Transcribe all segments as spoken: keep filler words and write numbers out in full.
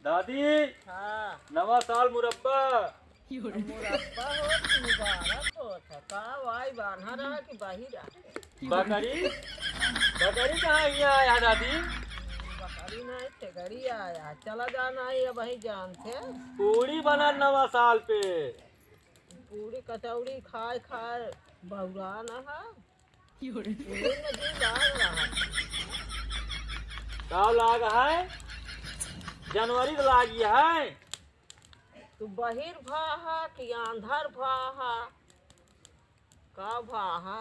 दादी, हाँ। नवा साल मुरब्बा। मुरब्बा होत, मुबारक होत है। का वाई बान्हा रहा कि बाही रहा? बकरी, बकरी कहाँ हियाँ आया दादी? बकरी नहीं, टेगरी आया। चला जाना है अब वही जान से। पूड़ी बना नवा साल पे। पूड़ी कचौड़ी खाए खाए बौरान है। पूड़ी में जी लाग रहा है। का लाग है? जनवरी के लागी है। तू बहिर भा हा कि आंधर भा हा? का भा हा?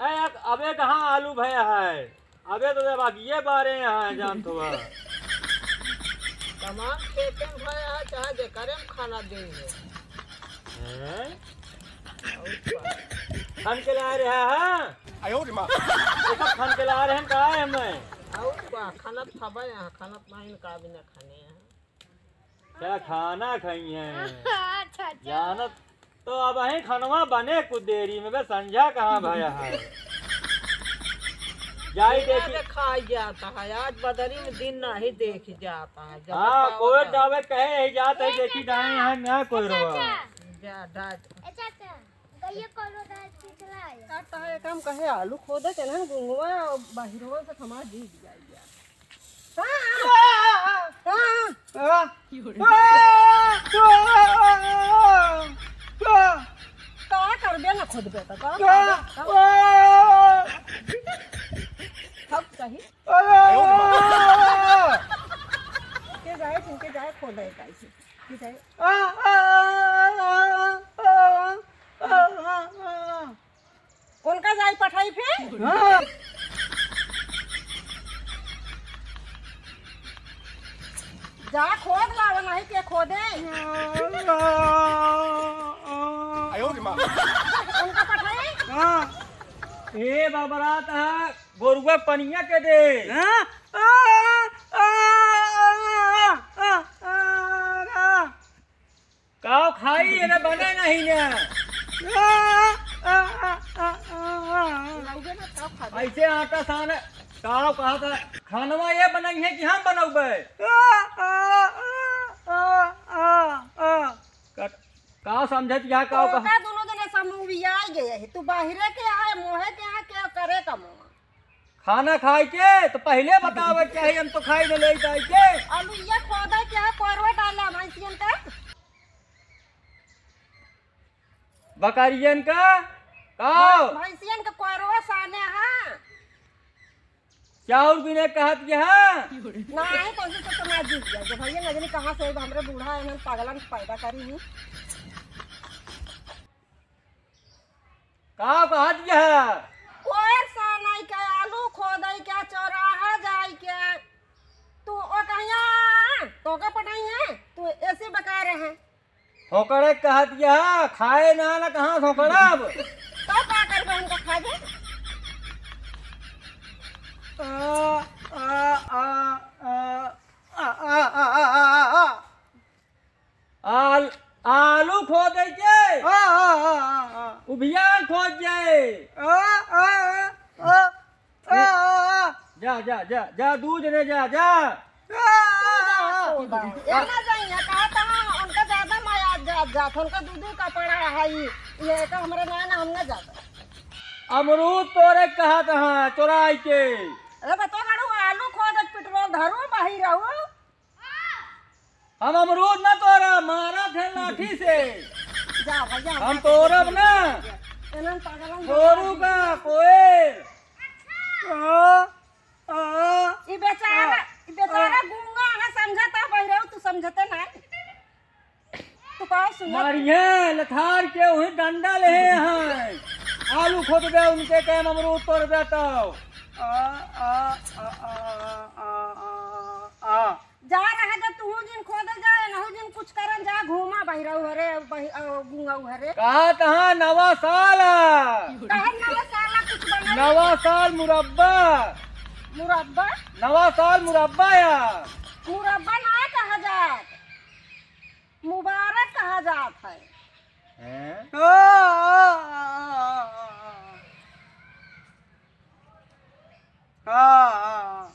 ए, अबे कहाँ आलू भया है? अबे तो जब अगिए बारे यहाँ है, जान तो बा। तमाम खेते में भया है, चाहे जेकरे में खाना दे दे। हैं? और का? खन के ला रहा है? आयो रे माँ। ये सब खन के ला रहे हैं, का है हमें? और का? खाना खाबा यहाँ, खाना पाइन का बिना खाने यहाँ। क्या खाना खाई हैं? अच्छा, अच्छा। जानत तो अब अहीं खनवा बने कुछ देरी में, बे संझा कहाँ भया है? जाई बिना देखी। देखाई जाता है, आज बदरी में दिन नहीं देखी जाता है। जब हाँ, तक कोई आवता। जावे कहे यही जात है, ये देखी जाता। दाएं यहाँ ना कोई अच्छा, रोवा। अच्छा। जा, डाट। अच्छा, अच्छा। गइया कौनो दाल पिछला आया। का कहा, एक काम कहे, आलू खोदे के ना, गुंगवा और बहिरवा से थमा दी दिया गया। का करबे ना खुद बेटा, का करबे? सब सही। के जाए, इनके जाए, खोदे का इसे। के जाए। उनका जाई पठाई फिर। हाँ। जा खोद लावा, नहीं के खोदे। आयो रे माँ। उनका पठाई। हाँ। ए बाबरात है, गोरुआ पनिया के दे। हाँ? काव खाई, ये ना बने नहीं ने। लौके ना काव खा दे। ऐसे आटा सान, काव कहा था, खानवा ये बनाई है कि हम बनौबे? का, काव समझत यहाँ काव कहा? तोका दोनों जने समूह भी आ गए है। तू बाहरे के आए, मोहे के आए, क्या करे का मोह? खाना खाए के तो पहले बतावे के चाही, हम तो खाए में ले जाए के। आलू ये खोदे के है, कोरवा डाला भैंसियन का। बकरियन का? का? भैंसियन का कोरवा साने, हाँ। चाउर बिने कहत के, हाँ। नहीं, तो ऐसे तो ना जीत जाए। जब भैया नजनी कहाँ से हमरे बूढ़ा है, इन्हन पागलन पैदा करी ही। का कहत यह? कोयर सानई के, आलू खोदई के, चौराहा जाई के, तू ओ कहिया, तोका पटाई है, तू ऐसे बका रहे। ठोकरे कहत यह, खाए ना, ना कहाँ ठोकरब? तो का करबे उनका खा दे? आ, आ, आ, आ। आल-, आलू खोदे के। हाँ, हाँ, हाँ, हाँ, हाँ। उभियान खोद जाए। हाँ, हाँ, हाँ, हाँ, हाँ, हाँ। जा, जा, जा, जा, दूध ने जा, जा। हाँ, हाँ, हाँ, हाँ। ये ना जाइए, कहा था, उनका ज्यादा माया जा, जा, उनका दूध का पड़ा है, ये, ये तो हमारे ना, ना, हम ना जाते। अमरूद तोरे कहा था, चोराई के। अरे बता, गाड़ू, आलू खोद, पेट्रोल धरू, बाही रहू। हम अमरूद ना तोरा, मारा थे लाठी से। जा भैया, हम तोरब ना। इन्हन पागलन छोरू का कोयल। आ, आ, ई बेचारा, आ, ई बेचारा आ। गूंगा है, समझता बहिरऊ, तू समझते ना। तू का सुनत? मारिये लथार के वही डंडा ले हैं। आलू खोद दे उनके, कैम अमरूद तोड़ दे तो। आ, आ, आ, आ। जा रहा जा, तू जिन खोदे जा, नहु जिन कुछ करन जा, घूमा बहिरऊ हरे, बहि-, अ, गुंगऊ हरे। कहा तहाँ नवा साल आ। कहा नवा साल आ, कुछ बना। नवा साल मुरब्बा। मुरब्बा? नवा साल मुरब्बा या। मुरब्बा ना कहा जात, मुबारक कहा जात है। हैं? हाँ, हाँ, हाँ।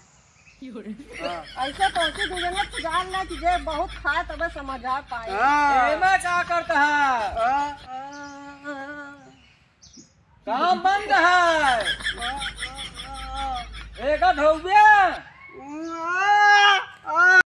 हाँ। ऐसे तो ऐसे दू जने तो जान ना कि जे बहुत खाए तबे समझ आ पाए। हाँ। एमे का करता है? हाँ। काम बंद है। एका धोबिया।